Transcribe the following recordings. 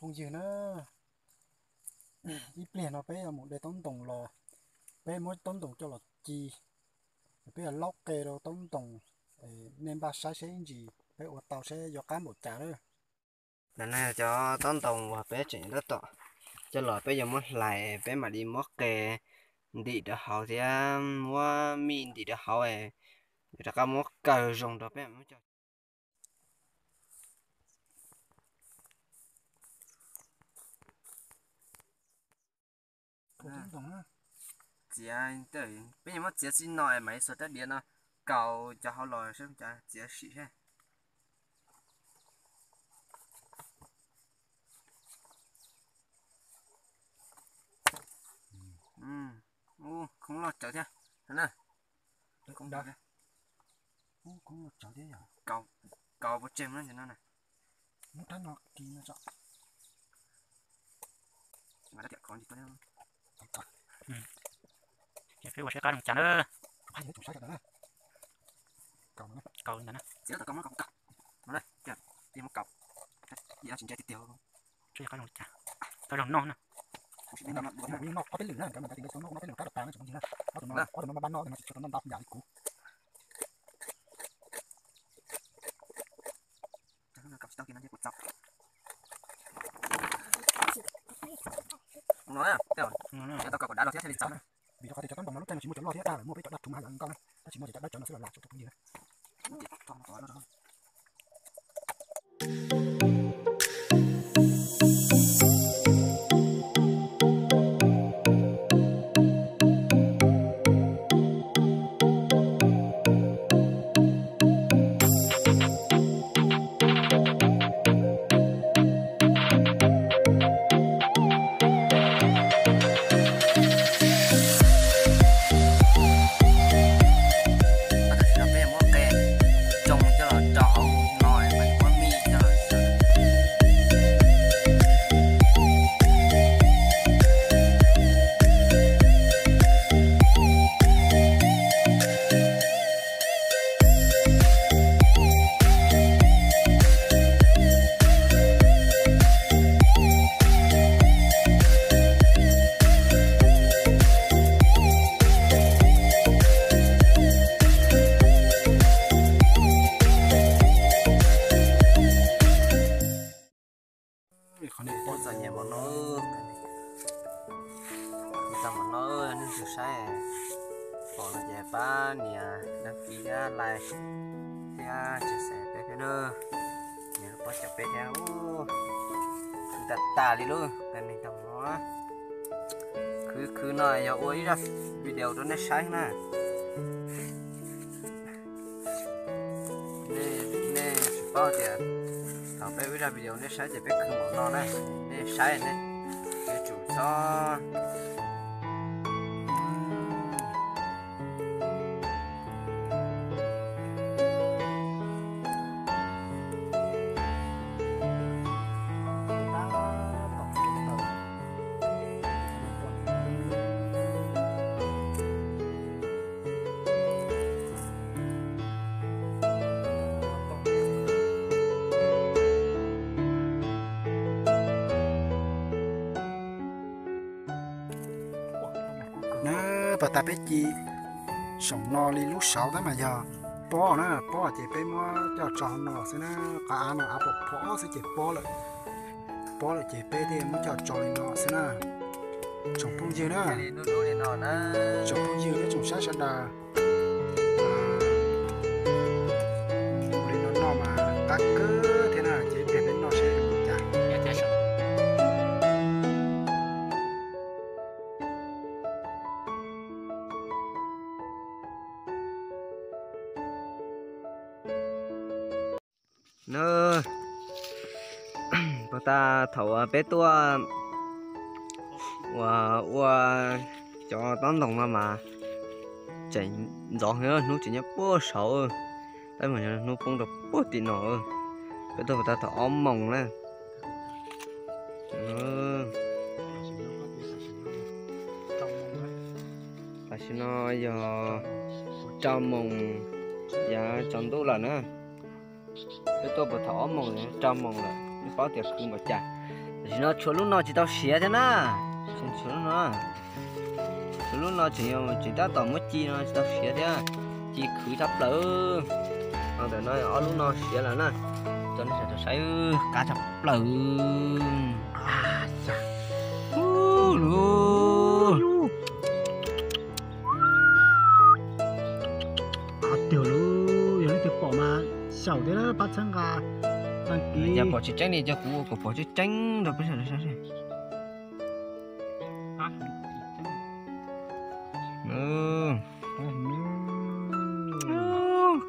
Phooj ywg na, ib pliag no peb yuav mus de taub ntoos los, peb muab taub ntoos coj los ci, peb yuav laub qe rau taub ntoos, nej npaj saib seb ib ntsis peb ua tau seb yuav qab npaum cas lawm. Ntawm no cov taub ntoos uas peb tseem tab tom coj los peb yuav muab hlais, peb mam li muab qe ntim rau hauv thiab muab mij ntim rau hauv, yuav rov qab muab kaw zoo rau peb mam muab coj. Txiav, peb yuav muab txiav txij no mam li xuas rab diav no kaus cov hauv los saib cas txiav sim seb. Khoob loj tsawv thiab na. Khoob loj tsawv thiab yog. Kaus pov tseg no. Muab rab no kis no tso. Peb ua saib qab zoo cas na. Kaus ntawd na. Saib qab zoo li cas. Tau zoo noj na. Noj ob peb lwm na, noj peb lwm rab rau tas no tsis muaj ntsis na. Ob tug no, ob tug no npaj noj, ob tug no tsis tshua tau noj npaj yam li kuv. Tau kaus kom dav los thiab thiaj li txaus na. Vim rau qhov tias cov taub ntoos no lub caij no tsis muaj cov loj thiab, daj lawm muaj peb cov daj rhuv mas yam li nkauj na, tab sis muaj cov dawb tsawv no xwb los lam tsuav tus phooj ywg na. Tam sim no peb muab qe tsoo coj los rau hauv no, muab mij coj los. Qhov no pom txom nyem mov no, txom nyem mov no, nej tus saib pom no ces pab nias đăng ký thiab like thiab chia sẻ peb thiab na. Nias lub pob caws peb thiab. Khwv tas tas li lub qe neeg tau no. Khwv khwv no yog ua ib zaj video rau nej saib na. Nej tsis paub tias thaum peb ua ib zaj video nej saib ces peb khwv npaum no na. Nej saib nej yuav tsum txhob Na, pas tas peb ci saum no li lub saud tab mas yog pob na, pob ces peb muab coj tso hauv no xwb na, qab av no av pom phob xwb ces pob lawm. Pob lawm ces peb thiaj muab coj tso li no xwb na. Tsoom phooj ywg na, tsoom phooj ywg thiab tsoom saib sawv daws, ua li no noj mas qab kawg thiab na, ces ib pliag peb noj seb zoo li cas. Na, puag ta thaum uas peb tuaj uas ua cov taub ntoos no mas tseem ntxov heev, hnub tseem nyob puag saud, tab mas hnub poob rau puag tim no. Peb tuaj puag ta thaum ob moos na. Tam sim no yog rau moos yav tsaus ntuj lawm na. Peb tuaj puag thaum ob moos rau moos lawm, nej paub tias khwv npaum cas. Tam sim no tshuav lub no tsis tau siav thiab na. Tshuav lub no, tshuav lub no tseem, tseem tab tom muab ci no tsis tau siav thiab. Ci khwv tshaj plaws. No ntawm no ob lub no siav lawm na. Tso nej sawv daws saib, qab tshaj plaws. Qab tiag lauj, yog leej twg pom mas xyaum thiab pab txhawb nqa, đăng ký. Yog pom tsis tseeb li cov kuv ua kom pom tseeb tseeb rau peb sawv daws saib seb.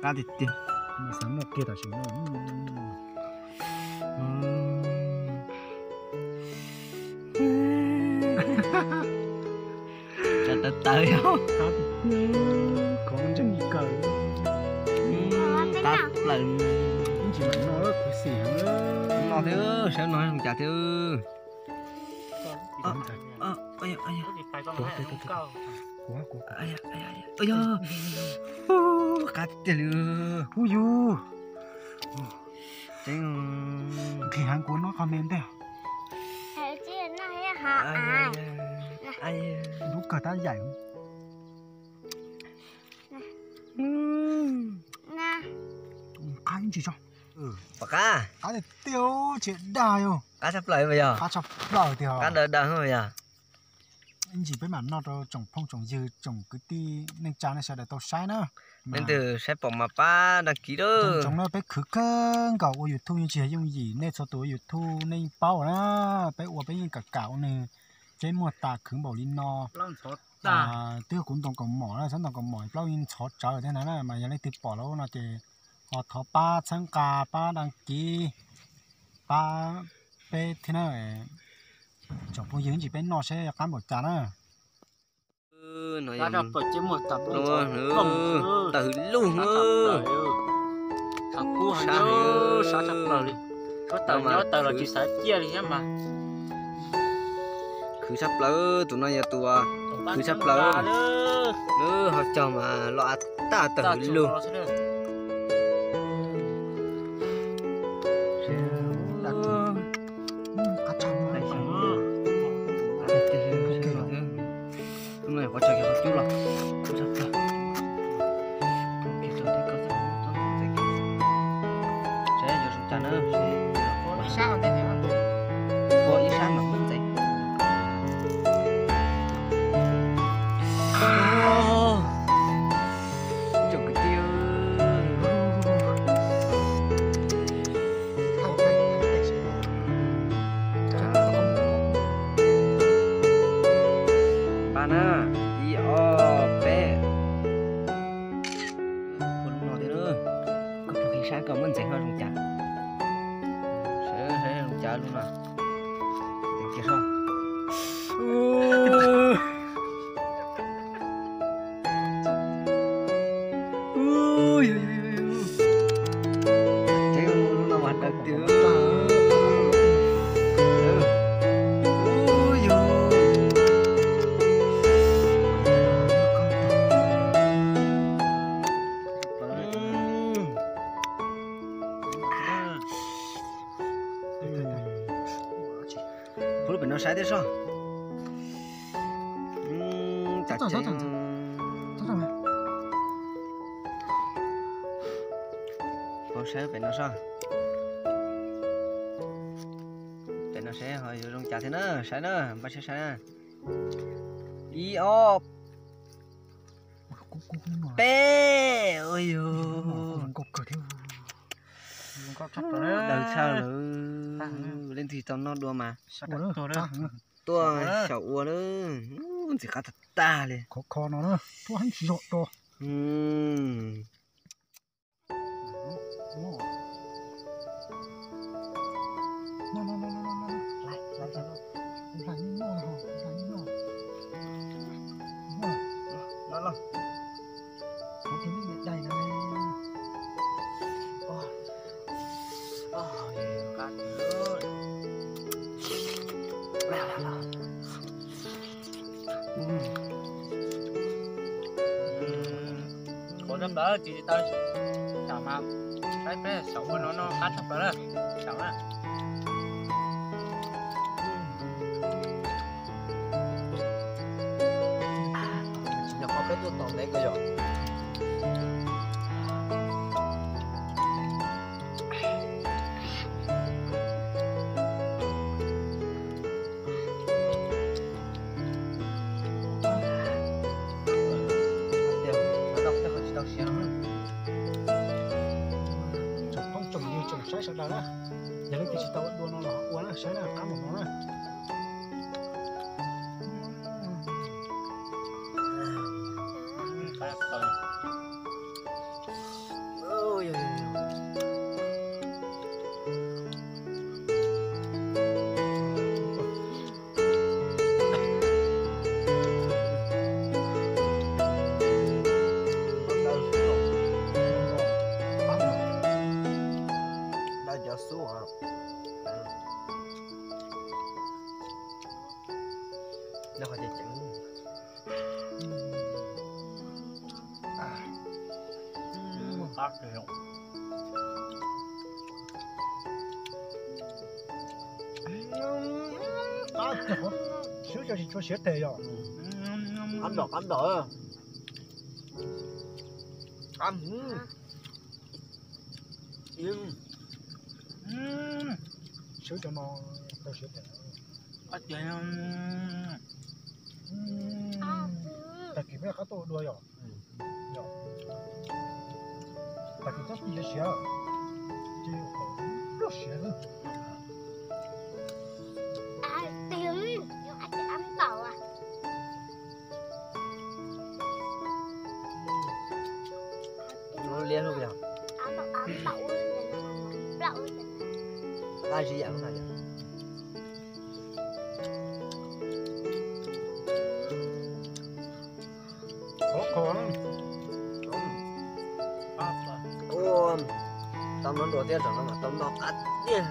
Qab tiag tiag. Xav muaj kiag tam sim no. Tawv tawv tawv yog. Qab tiag tiag, khov ntseeg kawg. Qab plaws. Ib ntsis mam no kuv xim heev. No thiab, saib no zoo cas thiab. Qab tiag tiag li. Hu yus. Tseeb, nqhis heev, kuv noj qhov me ntej. Lub kawg tab yaim. Qab ib ntsis tso. Pom qab. Qab tiag tiag, tsis dag yog. Qab tshaj plaws mas yog. Qab tshaj plaws tiag. Qab daw daw mas yog. Ib ntsis peb mam noj rau tsoom phooj tsoom ywg, tsoom kwv tij neej tsa nej sawv daws tau saib na. Leej twg saib pom mas pab đăng ký lauj. Tsoom na, peb khwv kawg nkaus ua YouTube yeej tsis yog yooj yim, nej txhua tus ua YouTube nej yeej paub na. Peb ua peb yeej kam kam ua nws, peb muaj tas khwv npaum li no. Twb yog kuv ntaus kaus mom na, txhob ntaus kaus mom plaub yeej ntxhov tsawv thiab na, mas yog leej twg pom lawm no ces ho thov pab txhawb nqa, pab đăng ký, pab peb thiab na. Tsoom phooj ywg, ntsis peb noj seb qab npaum cas na. Tawm hwv lug. Sab heev, sab tshaj plaws li. Suab taws nyob taws los tsis xav ciaj li thiab mas. Khwv tshaj plaws, tus no yog tus khwv tshaj plaws. Lub hauv caug mas loj av tag, tawm hwv lug. Lub no yog qhov chaw cub los, kub tshaj plaws. Saib yuav zoo cas na, ua ib sab mas muaj ntxeev. Tsoom kwv tij, pab na, ib ob peb. Ua lub no thiab, koj pug qhib sab koj muab ntxeev ho zoo cas. Saib zoo cas lub no. Ntxeev kiag soj. Tseeb, lub no mas daws tiag. Puv lub pem no saib thiab soj. Puv saib pem no soj. Pem no saib ho yuav zoo cas thiab na, saib na, npaj siab saib na. Ib ob peb, ua yus. Daws tshaj lawm, leej twg tau noj dua mas tuaj xyaum ua na. Ntxim qab tag tag li. Khov kho no na, tuaj heev zog to. Qhuav tshaj plaws, tsis tau xyaum mas saib peb xyaum ua no no qab tshaj plaws na, xyaum na. Tom ntev kawg yom. Tias sawv daws tsis tau siav no. Tsoom phooj tsoom ywg tsoom saib sawv daws na, yog leej twg tsis tau ua dua no los ua na, saib na, qab npaum no na. Dawb cov xub os. Dawb qhov ceev ceev. Qab kawg. Qab kawg, swb cov tsis tshua siav tes yom. Qab ntom qab ntom. Qab. Swb cov no tau siav tes. Tag kis peb qab tuaj ua dua yom. Tag kis txhob siav siav, ces lub siav xwb. Liab lub yog. Qab zib yam lub no yom. Ua, tau noj dua thiab, tsam no mas tau noj qab tiag.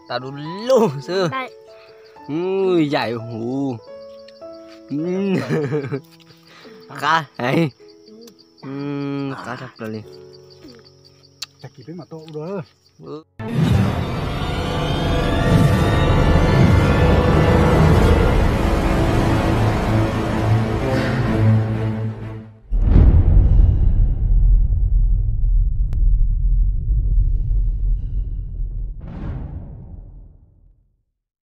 Tau du lug xwb. Yaim huv. Qab heev. Qab tshaj plaws li. Tag kis peb mam tuaj ua dua.